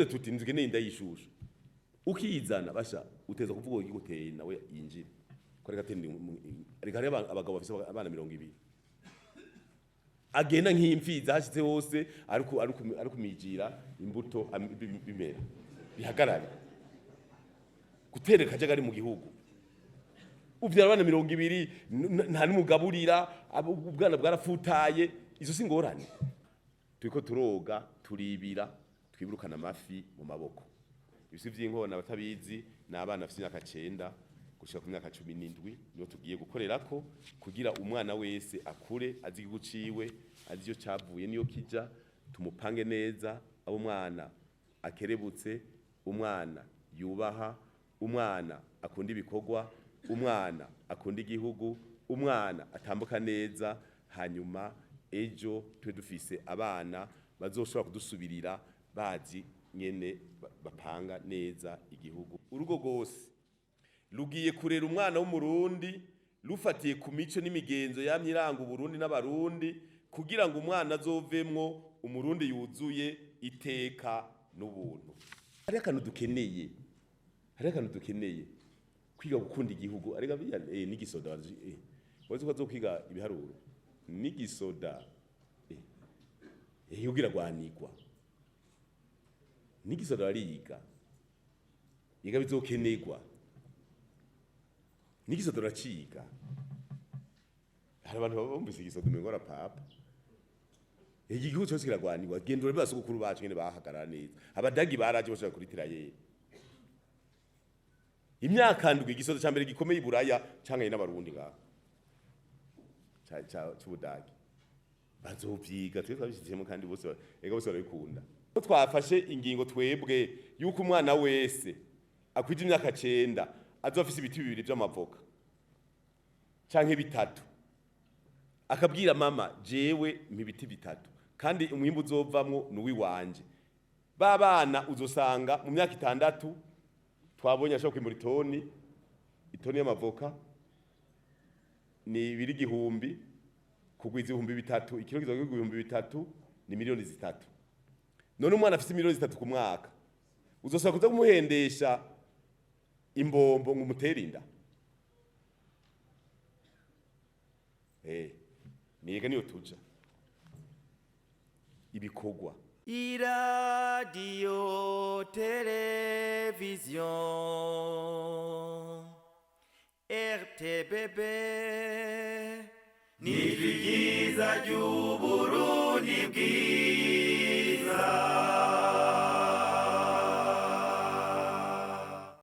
Tuvuze tuti ndukeneye inda y'ishushu, ukizana basha uteza kuvuga ngo iguteye nawe yinjire ko reka tende. Reka hariho abagabo bafise abana 20, agenda nk'imfizi hashize hose, ariko mijira imbuto bimera bihagarare. Gutera akajagari mu gihugu, uvyara abana 20, nta n'umugaburira, ubwana bwarafutaye, izo si ngorane. Turiko turoga, turibira, twibirukana amafi mu maboko. Ibisi vy'inkona batabizi ni abana bafise imyaka 9 gushika ku myaka 17, niyo tugiye gukorerako kugira umwana wese akure azi igihugu ciwe, azi iyo cavuye niyo kija, tumupange neza, abo umwana akerebutse, umwana yubaha, umwana akunda ibikorwa, umwana akunda igihugu, umwana atambuka neza. Hanyuma ejo tube dufise abana bazoshobora kudusubirira, bazi nyene bapanga neza igihugu. Urugo rwose rugiye kurera umwana w'Umurundi rufatiye ku mico n'imigenzo yamye iranga Uburundi n'Abarundi, kugira ngo umwana azovemwo Umurundi yuzuye iteka n'ubuntu. Hariho akantu dukeneye, hariho akantu dukeneye kwiga: gukunda igihugu. Ariko biriya n'igisoda wazi ko azokwiga ibiharuro n'igisoda, igihugu iragwanirwa n'igisoda, bariga yiga bizokenerwa n'igisoda uraciga. Hari abantu baba bumvise igisoda umengo arapapa. Igihugu cyose kiragwanirwa. Genda urabe basogokuru bacu ngene bahagarara neza. Abadagi baraje bashaka kuri tirayeri imyaka 7. Igisoda ca mbere gikomeye i Buraya canganye n'Abarundi ngaho c'Ubudagi. Bazovyiga, twe twabishizemo kandi bose ega bose barabikunda. Ko twafashe ingingo twebwe yuko umwana wese akwije imyaka 9 azoba afise ibiti bibiri vy'amavoka canke bitatu, akabwira mama: "Jewe mpa ibiti bitatu, kandi umwimbu uzovamwo ni uwiwanje." Ba bana uzosanga mu myaka 6 twabonye ashobora kwimbura itoni y'amavoka. Ni ibiri 1000 kugwiza 3000, ikiro kizoba 3000, ni miliyoni 3. None umwana afise miliyoni 3 ku mwaka, uzosaba kuza kumuhendesha imbombo ngo umutere inda? Niga niyo tuja ibikorwa. Iradiyo televiziyo RTBB ni ryiza ry'Uburundi bwiza.